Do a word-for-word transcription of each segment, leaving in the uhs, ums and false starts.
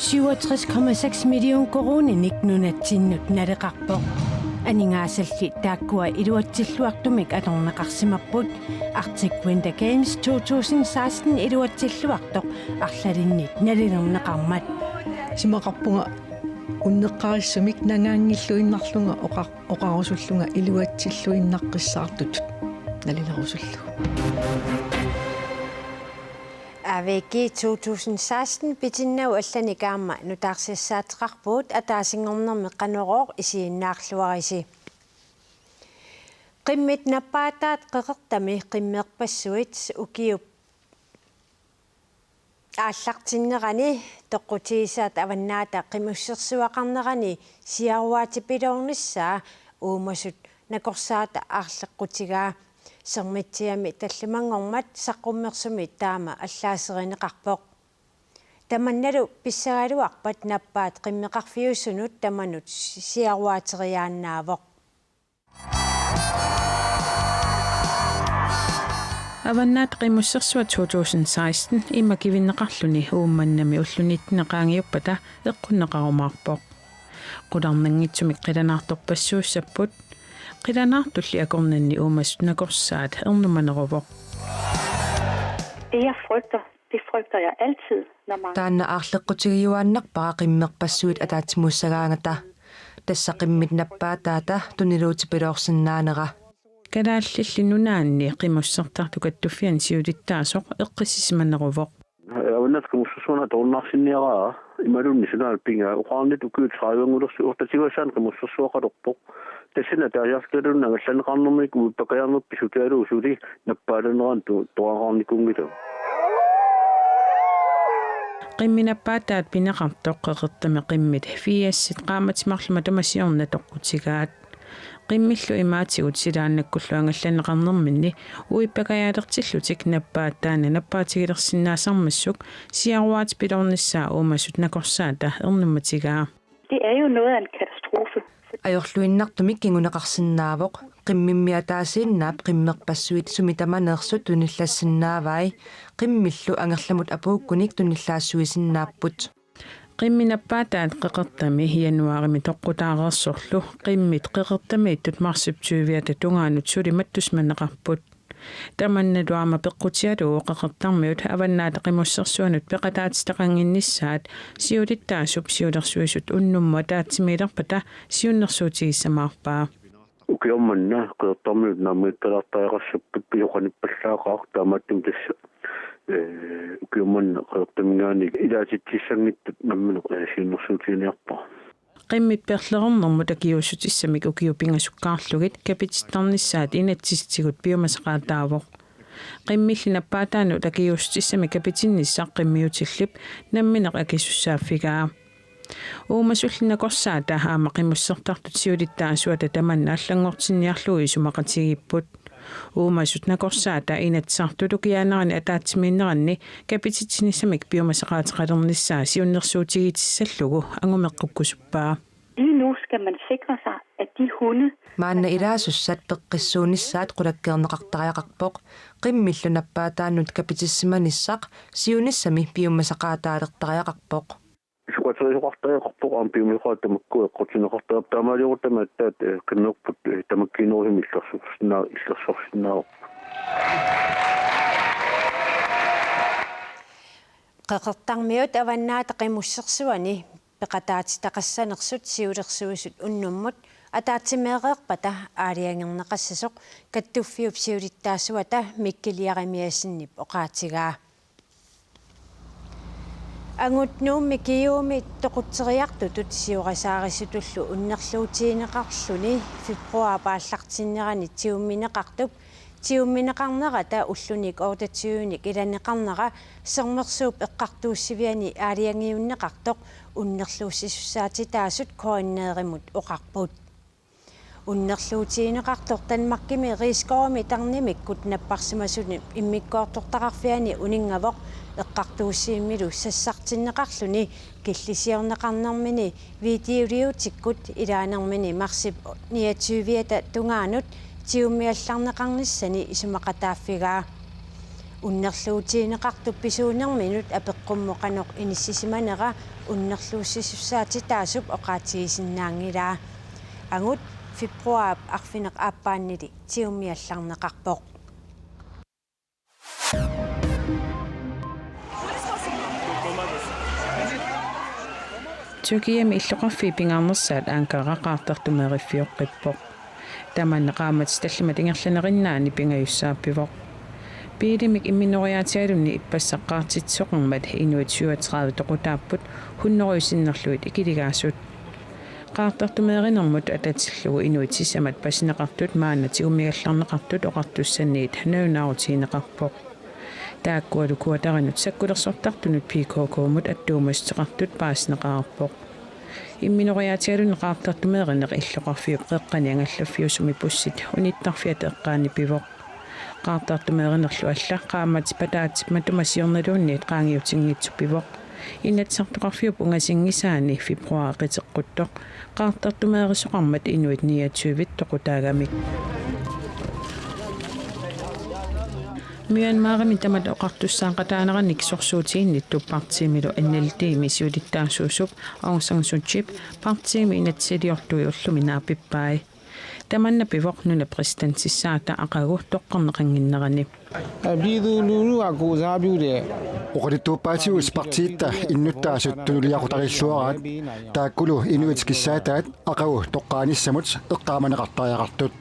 Syvogtres komma seks million koruuninik nunatsinnut naleqarpoq. Aningaasalli taakkua iluatsilluartumik atorneqarsimapput. Arctic Winter Games to tusind seksten iluatsilluartoq arlalinnit nalilerneqarmat. Isumaqarpunga unneqqarissumik nangaanngilluinnarlunga oqa-, oqarusullunga iluatsilluinnaqqissaartutut nalilerusullugu. A V G to tusind seksten pitinnagu allanik aamma nutaarsiassaateqarpugut, ataasinngornermi Qanorooq isiginnaarluarisi. Qimmit nappaataat qeqertami qimmerpassuit ukiup aallartinnerani toqqutigisaat Avannaata Qimussersuaqarnerani siaruaatipiloornissaa uumasut nakorsaata aarleqqutigaa. Sermitsiami tallimanngormat saqqummersumik taama allaaserineqarpoq. Tamannalu pissagaluarpat nappaat qimmeqarfiusunut tamanut siaruaateriaannaavoq. Avannaata Qimussersua to tusind seksten ima kivinneqarluni Uummannami ulluniittuni qaangiuppata eqqunneqarumaarpoq. Qularnanngitsumik qilanaartorpassuussapput. Qilanaartulli akornanni uumasut nakorsaat ernumaneruvoq. Det, jeg frygter, det frygter jeg altid, når mange... Taanna aarleqqutigiuaannarpara qimmerpassuit ataatsimuussagaangata. Tassa qimmit nappaataata tuniluutipiloorsinnaanera. Kalaallilli Nunaanni Qimussertartut Kattuffianni siulittaasoq eqqissisimaneruvoq. Avannaata Qimussersuarneq atorunnaarsinniaraa imaluunniit sunaana pigaa oqarnittut ukiut tredive-ngulersut uortatigoisaan qimussersuaqalerpoq. Tassani ataasiarlutaluunniit angallanneqarnermik uippakajaarneq pisutaalu suli nappaalanerani tu-, toqaqarnikuunngilagut. Qimmit nappaataat pineqartoq qeqertami qimmit firsit qaammatit marluk matuma siorna toqqutigaat. Qimmillu imaatigut silaannakkullu angallanneqarnerminni uippakajaalertillutik nappaat taanna nappaatigilersinnaasarmassuk siaruaatipiloornissaa uumasut nakorsaata ernummatigaa. Det er jo noget af en katastrofe. Ajorluinnartumik kinguneqarsinnaavoq. Qimmimmi ataasiinnaap qimmerpassuit sumi tamaneersut tunillassinnaavai. Qimmillu angerlamut apuukkunik tunillaassuisinnaapput. Qimmit nappaataat qeqertami januaarimi toqqutaareersorlu qimmit qeqertamiittut marsip tyviata tungaanut suli mattussimaneqarput. Tamannalu aamma peqqutigalugu Qeqertarmiut Avannaata Qimussersuanut peqataatitaqannginnissaat siulittaasup siulersuisut unnummut ataatsimiilerpata siunnersuutigissamaarpaa. Ukioq manna Qeqertarmiut naammagittalaartariaqassapput, pisoqanippallaaqaaq, taamaattumik tassa, ee, ukioq manna Qeqertaminngaanniit ilaatitsissanngittut nammineq, ee, siunnersuutiginiarpara. Qimmit perlerornermut akiuussutissamik ukiut pingasukkaarlugit kapitittarnissaat inatsisitigut piumasaqaataavoq. Qimmilli nappaataanut akiuussutissamik kapitinnissaq qimmiutillip nammineq akisussaaffigaa. Uumasulli nakorsaata aamma qimussertartut siulittaasuata tamanna allanngortinniarlugu isumaqatigiipput. Uumasut nakorsaata Inatsisartut ukiaanerani ataatsimiinneranni kapititsinissamik piumasaqaateqalernissaa siunnersuutigitissallugu angumeqqukkusuppaa. Lige nu skal man sikre sig, at de hunde... Maanna ilaasussat peqqissuunissaat qulakkeerneqartariaqarpoq. Qimmillu nappaataanut kapitissimanissaq siunissami piumasaqaataalertariaqarpoq. Sukaterisoqartariaqarpoq, aamma piumasaqaat tamakku eqqortinneqartariaqarput, taamaaliorutta aamma aatsaat, ee, qimmerput, ee, tamakkiinerusumik illersorsinnaa-, illersorsinnaavarput. Qeqertarmiut Avannaata Qimussersuani peqataatitaqassanersut siulersuisut unnummut ataatsimeereerpata aalajangerneqassasoq kattuffiup siulittaasuata Mikkel Jeremiassenip oqaatigaa. Angut Nuummi Kiumi toqutseriartutut siorasaarissutullu unnerluutigineqarluni februaarip aallartinnerani tigummineqartup tigummineqarnerata ullunik otteogtyvenik ilaneqarnera Sermersuup eqqartuussiviani aalajangiunneqartoq unnerluussisussaatitaasut K N R-imut oqarput. Unnerluutigineqartoq Danmarkimi Riskovimi tarnimikkut napparsimasunut immikkoortortaqarfiani uninngavoq eqqartuussivimmilu sassartinneqarluni killisiorneqarnermini videoliutikkut ilaanermini marsip niogtyviata tungaanut tigummiallarneqarnissani isumaqataaffigaa. Unnerluutigineqartup pisuunerminut apeqqummut qanoq inissisimanera unnerluussisussaatitaasup oqaatigisinnaanngilaa. Angut februaarip arfineq-aappaannili tigummiallarneqarpoq. Tyrkiami illoqarfiit pingaarnersaat Ankara qaartartumeeriffioqqippoq. Tamanna qaammatit tallimat ingerlanerinnaanni pingajussaappivoq. Biilimik imminoriaatigalunni ippassaq qaartitsisoqarmat inuit syvogtredive toqutaapput hunnorujut sinnerlugit ikiligaasut. Qaartartumeerinermut atatillugu inuit sisamat pasineqartut maanna tigummigallarneqartut oqartussaniit nalunaarutigineqarpoq. Taakkualu kuatarinut sakkulersortartunut P K K-mut attuumassuteqartut paasineqareerpoq. Imminoriaatigalunni qaartartumeerineq illoqarfiup qeqqani angallaffiusumi bussit unittarfiata eqqaani pivoq. Qaartartumeerinerlu alla qaammatit pataatit matuma siornaluunniit qaangiutinngitsoq pivoq. Inatsisartoqarfiup ungasinngisaani februaarip qiteqquttoq qaartartumeerisoqarmat inuit niogtyve toqutaagamik. Myanmarimi tamatta oqartussaaqataanerannik sorsuutiginnittup partiimilu N L D-mi siulittaasuusup Aung San Suu Kyiip partiimi inatsisiliortui ullumi naapippai. Tamanna pivoq nunap præsidentissaata aqagu toqqarneqannginnerani. Oqaluttuuppaatigut partiitta innuttaasut tunuliaqutarilluaraat, taakkulu inuit kissaataat aqagu toqqaanissamut eqqaamaneqartariaqartut.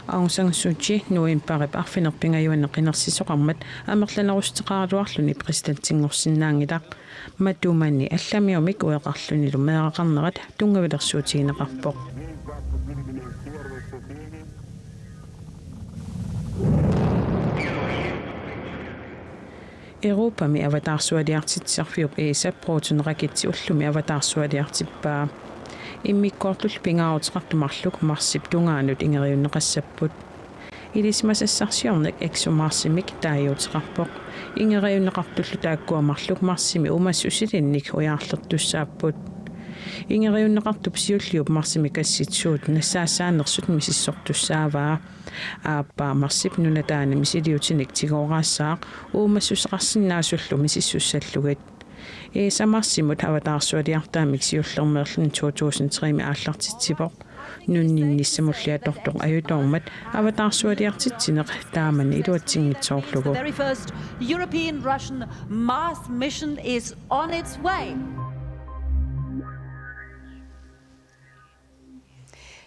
Aung San Suu Kyi novembarip arfineq-pingajuanni qinersisoqarmat amerlanerussuteqaraluarluni præsidentinngorsinnaanngilaq. Matumani allamiumik ueqarlunilu meeraqarnerat tunngavilersuutigineqarpoq. Europami avataarsualiartitsisarfiup E S A Proton Rocketsi ullumi avataarsualiartippaa. Immikkoortullu pingaaruteqartut marluk Marsip tungaanut ingeriunneqassapput. Ilisimasassarsiorneq ExoMarsimik taaguuteqarpoq. Ingeriunneqartullu taakkua marluk Marsimi uumassusilinnik ujaarlertussaapput. Ingeriunneqartup siulliup Marsimi gassit suut nassaassaanersut misissortussaavaa. Aappaa Marsip nunataani misiliutinik tigooraassaaq uumassuseqarsinnaasullu misissussallugit. E S A Marsimut avataarsualiartaamik siullermeerluni to tusind tre-mi aallartitsivoq. Nunninnissamulli atortoq ajutoormat avataarsualiartitsineq taamani iluatsinngitsoorlugu. The very first European Russian Mars mission is on its way.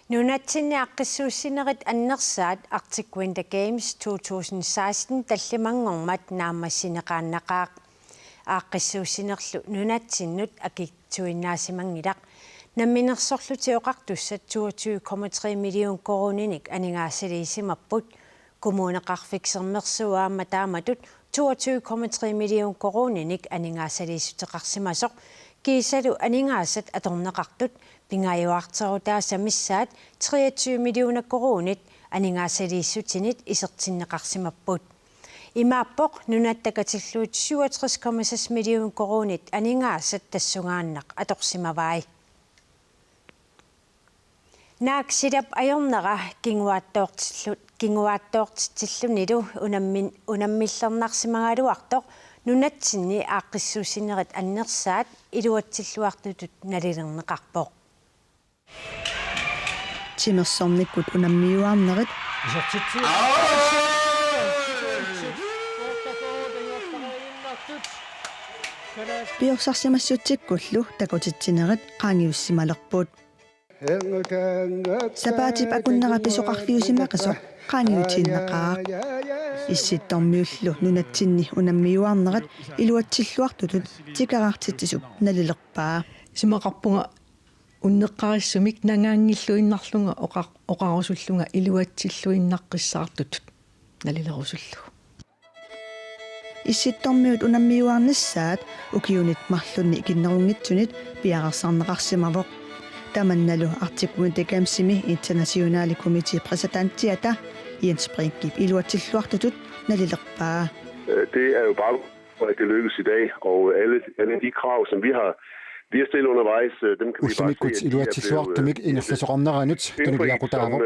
Nunatsinni aaqqissuussinerit annersaat Arctic Winter Games to tusind seksten tallimanngormat naammassineqaannaqaaq. Aaqqissuussinerlu nunatsinnut akitsuinnaasimanngilaq. Namminersorlutik Oqartussat toogtyve komma tre million koruuninik aningaasaliisimapput. Kommuneqarfik Sermersooq aamma taamatut toogtyve komma tre million koruuninik aningaasaliissuteqarsimasoq kiisalu aningaasat atorneqartut pingajuarterutaasa missaat treogtyve millioner koruunit aningaasaliissutinit isertinneqarsimapput. Imaappoq nunatta katillugit syvogtres komma seks million koruunit aningaasat tassungaannaq atorsimavai. Naak silap ajornera kinguaattoortillu-, kinguaattoortitsillunilu unammin-, unammillernarsimagaluartoq nunatsinni aaqqissuussinerit annersaat iluatsilluartutut nalilerneqarpoq. Timersornikkut unammiuaarnerit piorsarsimassutsikkullu takutitsinerit qaangiussimalerput. Sapaatip akunnera pisoqarfiusimaqisoq qaangiutiinnaqaaq. Issittormiullu nunatsinni unammiuaarnerat iluatsilluartutut tikeraartitsisup nalilerpaa. Isumaqarpunga unneqqarissumik nangaanngilluinnarlunga oqa-, oqarusullunga iluatsilluinnaqqissaartutut nalilerusullugu. Issittormiut unammiuaarnissaat ukiunit marlunni ikinnerunngitsunit piareersarneqarsimavoq. Tamannalu Arctic Winter Gamesimi internationale komité præsidentsiata Jens Brinkip iluatsilluartutut nalilerpaa. Øh, det er jo baggrunden for, at det lykkedes i dag, og alle, alle de krav, som vi har, vi har stillet undervejs, øh, dem kan vi bare se, at de er blevet, øh, de er blevet indfriet, som, øh, som planlagt. Ullumikkut iluatsilluartumik ingerlasoqarneranut tunuliaqutaavoq.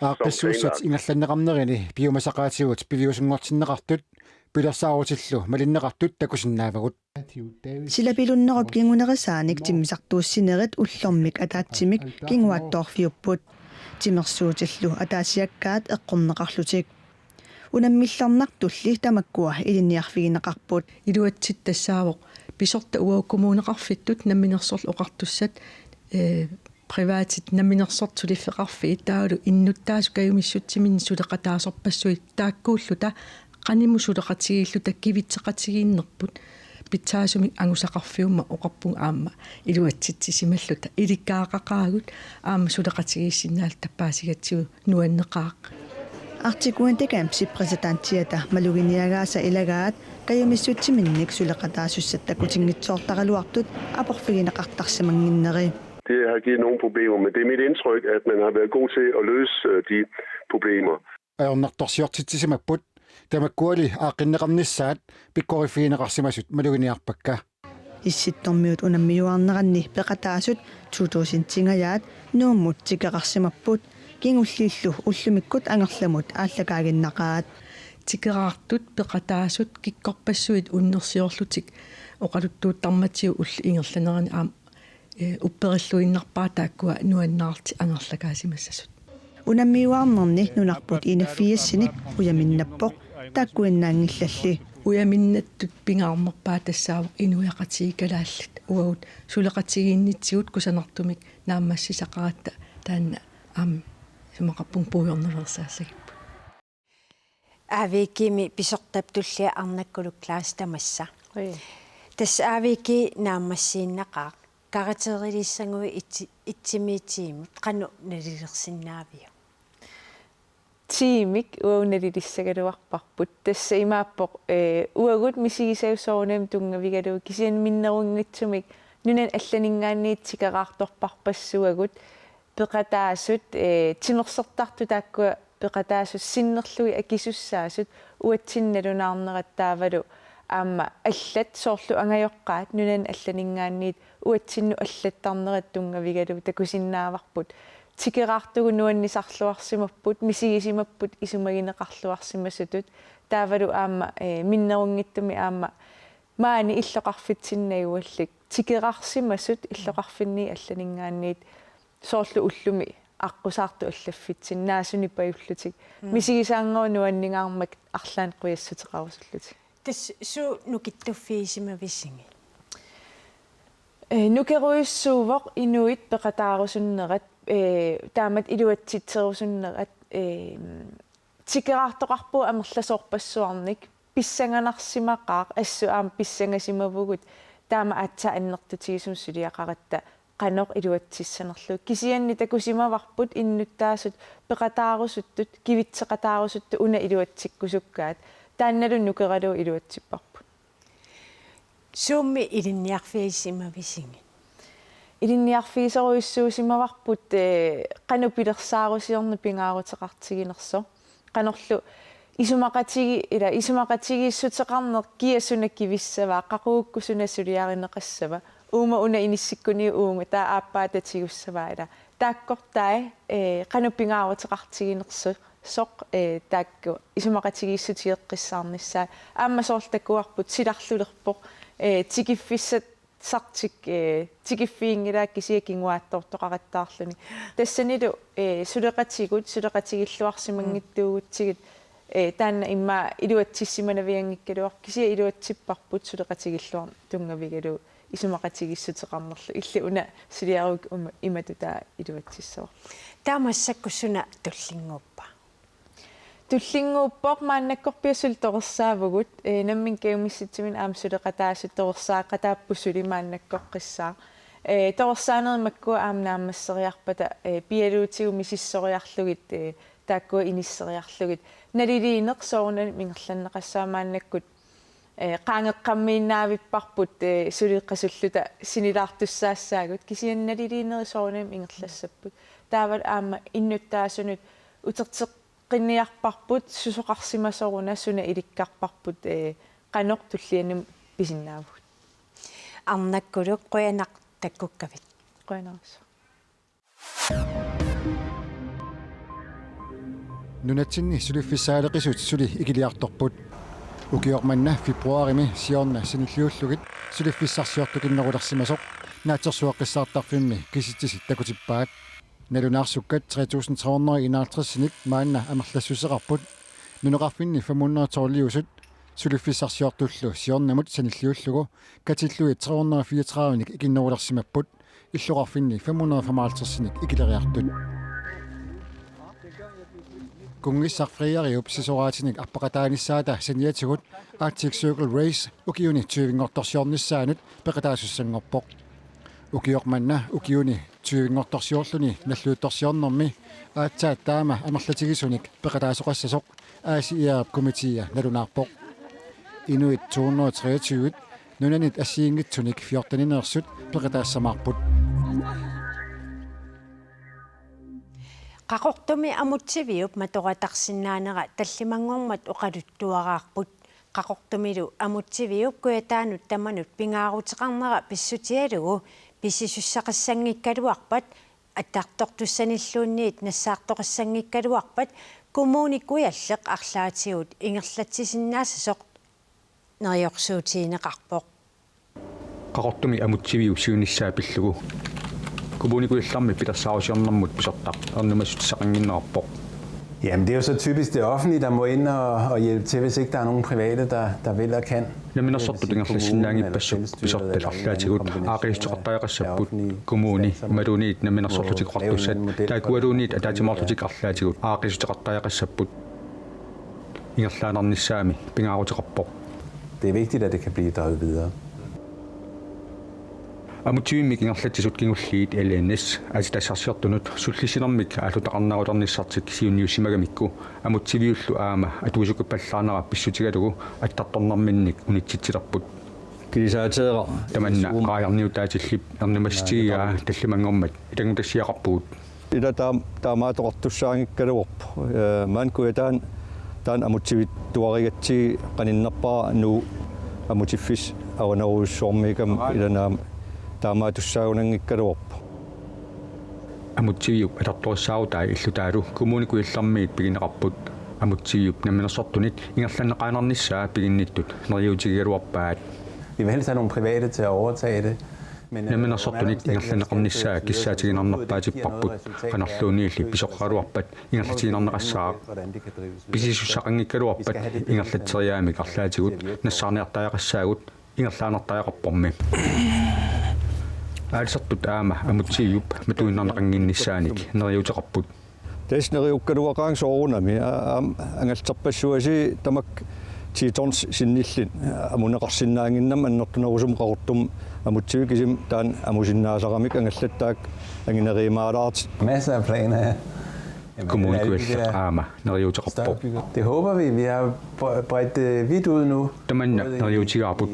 Aaqqissuussat ingerlanneqarnerini piumasaqaatigut piviusunngortinneqartut pilersaarutillu malinneqartut takusinnaavagut. Silapilunnerup kingunerisaanik timmisartuussinerit ullormik ataatsimik kinguaattoorfiupput. Timersuutillu ataasiakkaat eqqorneqarlutik. Unammillernartulli tamakkua ilinniarfigineqarput. Iluatsit tassaavoq pisortat uagut kommuneqarfittut namminersorlutik oqartussat, ee, privatit namminersortut suliffeqarfiit taavalu innuttaasut kajumissutsiminnik suleqataasorpassuit taakkuulluta qanimut suleqatigiilluta kivitseqatigiinnerput pitsaasumik angusaqarfiummat oqarpugut aamma iluatsitsisimalluta ilikkagaqaqaagut aamma suleqatigiissinnaalluta paasigatsigu nuanneqaaq. Arctic Winter Campsip præsidentiata maluginiagaasa ilagaat kajumissutsiminnik suleqataasussat takutinngitsoortaraluartut aporfigineqartarsimannginneri. Det har givet nogle problemer, men det er mit indtryk, at man har været god til at løse øh, de problemer. Ajornartorsiortitsisimapput, tamakkuali aaqqinneqarnissaat pikkoriffigineqarsimasut maluginiarpakka. Issittormiut unammiuaarneranni peqataasut to tusind-ingajaat Nuummut tikeqarsimapput, kingulliillu ullumikkut angerlamut aallakaaginnaqaat. Tikeraartut peqataasut kikkorpassuit unnersiorlutik oqaluttuuttarmatigut ullut ingerlaneranni aamma, ee, upperilluinnarpaat taakkua nuannaarlutik angerlakaasimassasut. Unammiuaarnerni nunarput enogfirsinik ujaminnappoq taakkuinnaanngillalli. Ujaminnattut pingaarnerpaat tassaavoq inuiaqatigiit kalaallit uagut suleqatigiinnitsigut kusanartumik naammassisaqaratta taanna aamma isumaqarpunga puigornaveersaassagipput. Aaviikimi pisortap tullia Arnakkuluk Claus tamassa. Oi. Tassa Aaviiki naammassiinnaqaaq. Karakteriliissanguit itsi-, itsimiitiimut qanoq nalilersinnaaviuk? Tiimik uagut nalilissagaluarparput. Tassa imaappoq, ee, uagut misigisagut soorunami tunngavigalugu kisianni minnerunngitsumik nunani allaninngaanniit tikeraartorparpassuagut peqataasut, ee, timersortartut taakkua peqataasut sinnerlugit akisussaasut uatsinnut nalunaarnerat taavalu aamma allat soorlu angajoqqaat nunani allaninngaanniit uatsinnut allattarnerat tunngavigalugu takusinnaavarput. Tikeraartugut nuannisarluarsimapput, misigisimapput isumagineqarluarsimasutut. Taavalu aamma, ee, minnerunngitsumik aamma maani illoqarfitsinni najugalik tikeraarsimasut illoqarfinniit allaninngaanniit soorlu ullumi aqqusaartut allaffitsinni naasunik pajullutik. Mm. Misigisaannguaq nuanningaarmat arlaannik qujassuteqarusullutik. Tassa suut nukittuffigisimavisigit? Ee, nukerujussuuvoq inuit peqataarusunnerat, ee, taamatut iluatsitserusunnerat, ee, tikeraartoqarpugut amerlasoorpassuarnik, pissanganarsimaqaaq, assut aamma pissangasimavugut, taama aatsaat annertutigisumik suliaqaratta qanoq iluatsissanerlugu. Kisianni takusimavarput innuttaasut peqataarusuttut, kivitseqataarusuttut una iluatsikkusukkaat, taannalu nukeralugu iluatsipparput. Suummi ilinniarfigisimavisigit? Ilinniarfigisorujussuusimavarput, ee, qanoq pilersaarusiorneq pingaaruteqartiginersoq. Qanorlu isumaqatigi-, ila isumaqatigiissuteqarneq kia suna kivissava, qaqugukkut suna suliarineqassava, uuma una inissikkuniuk uunga, taava aappaata tigussava ila. Taakkortai, ee, qanoq pingaaruteqartiginersoq, soq, ee, taakku isumaqatigiissutigeqqissaarnissaat. Aamma soorlu takuarput silarlulerpoq, ee, tikiffissat sartik, ee, tikiffiginngilaat kisianni kinguaattoortoqarattaarluni. Tassanilu, ee, suleqatigut, suleqatigilluarsimanngitsuugutsigit, ee, taanna immaqa iluatsissimanavianngikkaluarpoq, kisianni iluatsipparput suleqatigilluarneq tunngavigalugu isumaqatigiissuteqarnerlu. Illit una suliarukkit uma-, imatut taava iluatsissavarput. Taava massakkut suna tullinnguuppa? Tullinnguuppoq, maannakkorpiaq suli torersaavugut, ee, nammineq kajumissutsiminnik aamma suleqataasut torersaaqqataapput suli maannakkoqqissaaq. Ee, torersaanerit makkua aamma naammasseriarpata, ee, pialuutigut misissoriarlugit, ee, taakkua inisseriarlugit. Naliliineq soorunami ingerlanneqassaaq, maannakkut, ee, qaangeqqammiinnaavipparput, ee, suli qasulluta sinilaartussaassaagut, kisianni naliliinerit soorunami ingerlassapput. Taavalu aamma innuttaasunut uterteq- qinniarparput susoqarsimasoruna, suna ilikkarparput, ee, qanoq tullianut pisinnaavugut. Arnakkuluk, qujanaq takkukkavit. Qujanarsuaq. Nunatsinni suliffissaaleqisut suli ikiliartorput. Ukioq manna februarimi siorna sanilliullugit suliffissarsiortukinnerulersimasoq Naatsorsuaqqissaartarfimmi kisitsisit takutippaat. Nalunaarsukkat tre tusind tre hundrede enoghalvtredsinik maanna amerlassuseqarput. Nunaqarfinni fem hundrede tolviusut suliffissarsiortullu siornamut sanilliullugu katillugit tre hundrede fireogtredivenik ikinnerulersimapput, illoqarfinni fem hundrede femoghalvtredsinik ikileriartut. Kunngissaq Frederiup sisoraatinik arpaqataanissaata saniatigut Arctic Circle Race ukiuni tyvenngortorsiornissaanut peqataasussanngorpoq. Ukioq manna ukiuni tyvenngortorsiorluni nalliuttorsiornermi aatsaat taama amerlatigisunik peqataasoqassasoq A C R-ip komiteea nalunaarpoq. Inuit to hundrede treogtyve nunanit assigiinngitsunik fjortenineersut peqataassamaarput. Qaqortumi Amutsiviup matoratarsinnaanera tallimanngormat oqaluttuaraarput. Qaqortumilu Amutsiviup Kujataanut tamanut pingaaruteqarnera pissutigalugu pisisussaqassanngikkaluarpat attartortussanilluunniit nassaartoqassanngikkaluarpat Kommune Kujalleq arlaatigut ingerlatsisinnaassasoq neriorsuutigineqarpoq. Qaqortumi Amutsiviup siunissaa pillugu Kommune Kujallermi pilersaarusiornermut pisortaq ernumassutissaqannginnerarpoq. Jamen, det er jo så typisk det offentlige, der må ind og, og hjælpe til, hvis ikke der er nogen private, der, der vil og kan. Namminersortut ingerlassinnaanngippassuit pisortat arlaatigut aaqqissuteqartariaqassapput. Kommuni imaluunniit namminersorlutik oqartussat taakkualuunniit ataatsimoorlutik arlaatigut aaqqissuteqartariaqassapput. Ingerlaannarnissaami pingaaruteqarpoq. Det er vigtigt, at det kan blive drevet videre. Amutsivimmik ingerlatsisut kingulliit L N S aatitassarsiortunut sullissinermik aallutaqarnerulernissartik siunniussimagamikku Amutsiviullu aamma atuisukkupallaarnera pissutigalugu attartornerminnik unitsitsilerput. Kilisaateeraq. Tamanna raajarniutaatillip ernumassutigigaa tallimanngormat ilanngutassiaqarpugut. Ila taam-, taamaattoqartussaanngikkaluarpoq. Ee, maani Kujataani taanna Amutsivittuarigatsigit qaninnerpaaq Nuup Amutiffissap avanerujussuarmiikkamik ila naamik taamaattussaagunanngikkaluarpoq. Amutsiviup atortorissaarutai illutaalu Kommune Kujallermiit pigineqarput. Amutsiviup namminersortunit ingerlanneqaannarnissaa piginnittut neriuutigigaluarpaat. Vi vil helst have nogle private til at overtage det. Namminersortunit ingerlanneqarnissaa kissaatiginarnerpaatipparput, qanorluunniilli pisoqaraluarpat ingerlatiinnarneqassaaq. Pisisussaqanngikkaluarpat ingerlatseriaammik arlaatigut nassaarniartariaqassaagut ingerlaannartariaqarpormi. Aalisartut aamma Amutsiviup matuinnarneqannginnissaanik neriuuteqarput. Tassa neriukkaluaqaanga soorunami, aa, aamma angalterpassuasi tamakku ti tons sinnillit, aa, amuneqarsinnaannginnami annertunerusumik Qaqortumi Amutsivik, kisimi taanna amusinnaasaramik angallattaaq anginerumaalaartut. Masser af planer, ja. Kommune Kujalleq aamma neriuuteqarpoq. Det håber vi. Vi har br-, bredt, øh, vidt ud nu. Tamanna neriuutigaarput,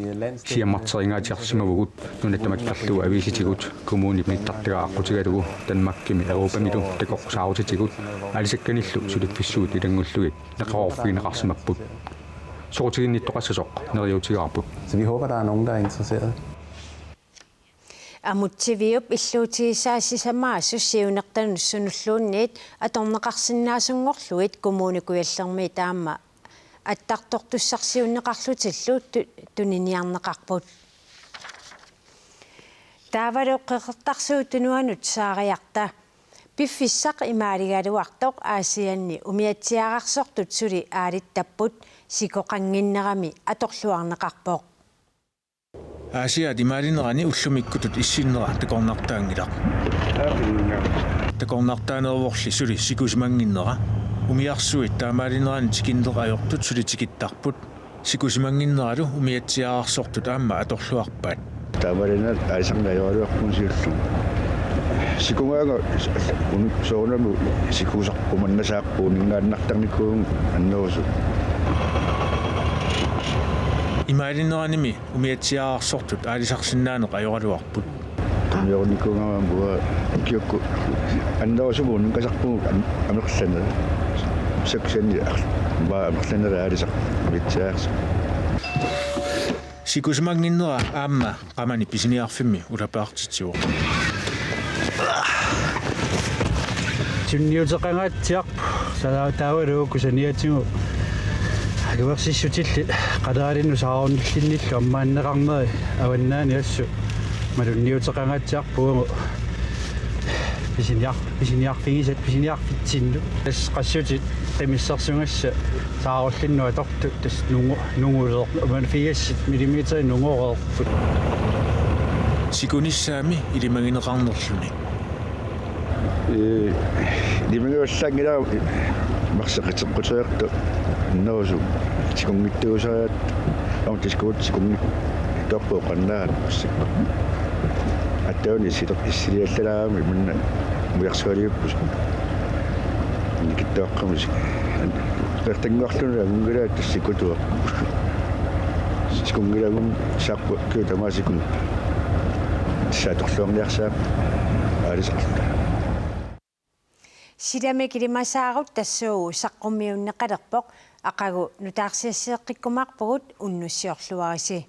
siammarteringaatsiarsimavugut, nuna tamakkerlugu aviisitigut, kommunip nittartagaa aqqutigalugu, Danmarkimi Europamilu takoqqusaaruutigut, aalisakkanillu suliffissuit ilanngullugit neqeroorfigineqarsimapput. Soqutiginnittoqassasoq neriuutigaarput. Så vi håber, der er nogen, der er interesseret. Amutsiviup illuutigisaa sisamaasoq siunertanut sunulluunniit atorneqarsinnaasunngorlugit Kommune Kujallermiit aamma attartortussarsiunneqarlutillu tu-, tuniniarneqarput. Taavalu Qeqertarsuup Tunuanut saariarta. Piffissaq imaaligaluartoq Aasianni umiatsiaararsortut suli aalittapput sikoqannginnerami atorluarneqarpoq. Aasiaat imaalinerani ullumikkutut issinnera takornartaanngilaq. Takornartaaneruvorli suli sikusimannginnera. Umiarsuit taamaalinerani tikinneq ajortut suli tikittarput. Sikusimannginneralu umiatsiaararsortut aamma atorluarpaat. Taamaalinerit aalisarneq ajoraluarpugut siullermik. Sikugaanga s-, s-, unu-, soorunami sikusarput manna saarput uninngaannartarnikuuvugut annerusumik. Imaalineranimi umiatsiaararsortut aalisarsinnaaneq ajoraluarput. Tunniornikuugama uanga ukiukkut annerusumik uninngasarpugut am-, amerlanerit. Saksanni ar-, uanga amerlanerit aalisarput umiatsiaararsortut. Sikusimannginnera aamma qamani pisiniarfimmi ulapaartitsivoq. Sunniuteqangaatsiarpoq, sa-, taavalu uku saniatigut Akuersissutillit qaleralinnik saarunillinnillu ammaanneqarneri avannaani assut malunniuteqangaatsiarput uagut pisiniar-, pisiniarfigisat pisiniarfitsinnut. Tassa qassutit qimissersugassat saarullinnut atortut tassa nungu-, nunguleer-, uman fiasit millimeterit nungoreerput. Sikunissaami ilimagineqarnerluni. Ee, ilimagivallaanngilara marseqiteqquteriartu innerusumik sikunngittuusariat aamma tiskuut sikunngittoorput oqannaat massakkut. Attauni issileq issiliallalaami manna mujarsualiupput. Nikittoaqqamisi. Qertannguarluni angunngilaat tassa sikutuaq. Sikunngilagummi saarput kiu tamaasikkun tassa atorluarniarsaaq aalisarluta. Silamik ilimasaarut tassuugu saqqummiunneqalerpoq, aqagu nutaarsiassiiqqikkumaarpugut, unnussiorluarisi.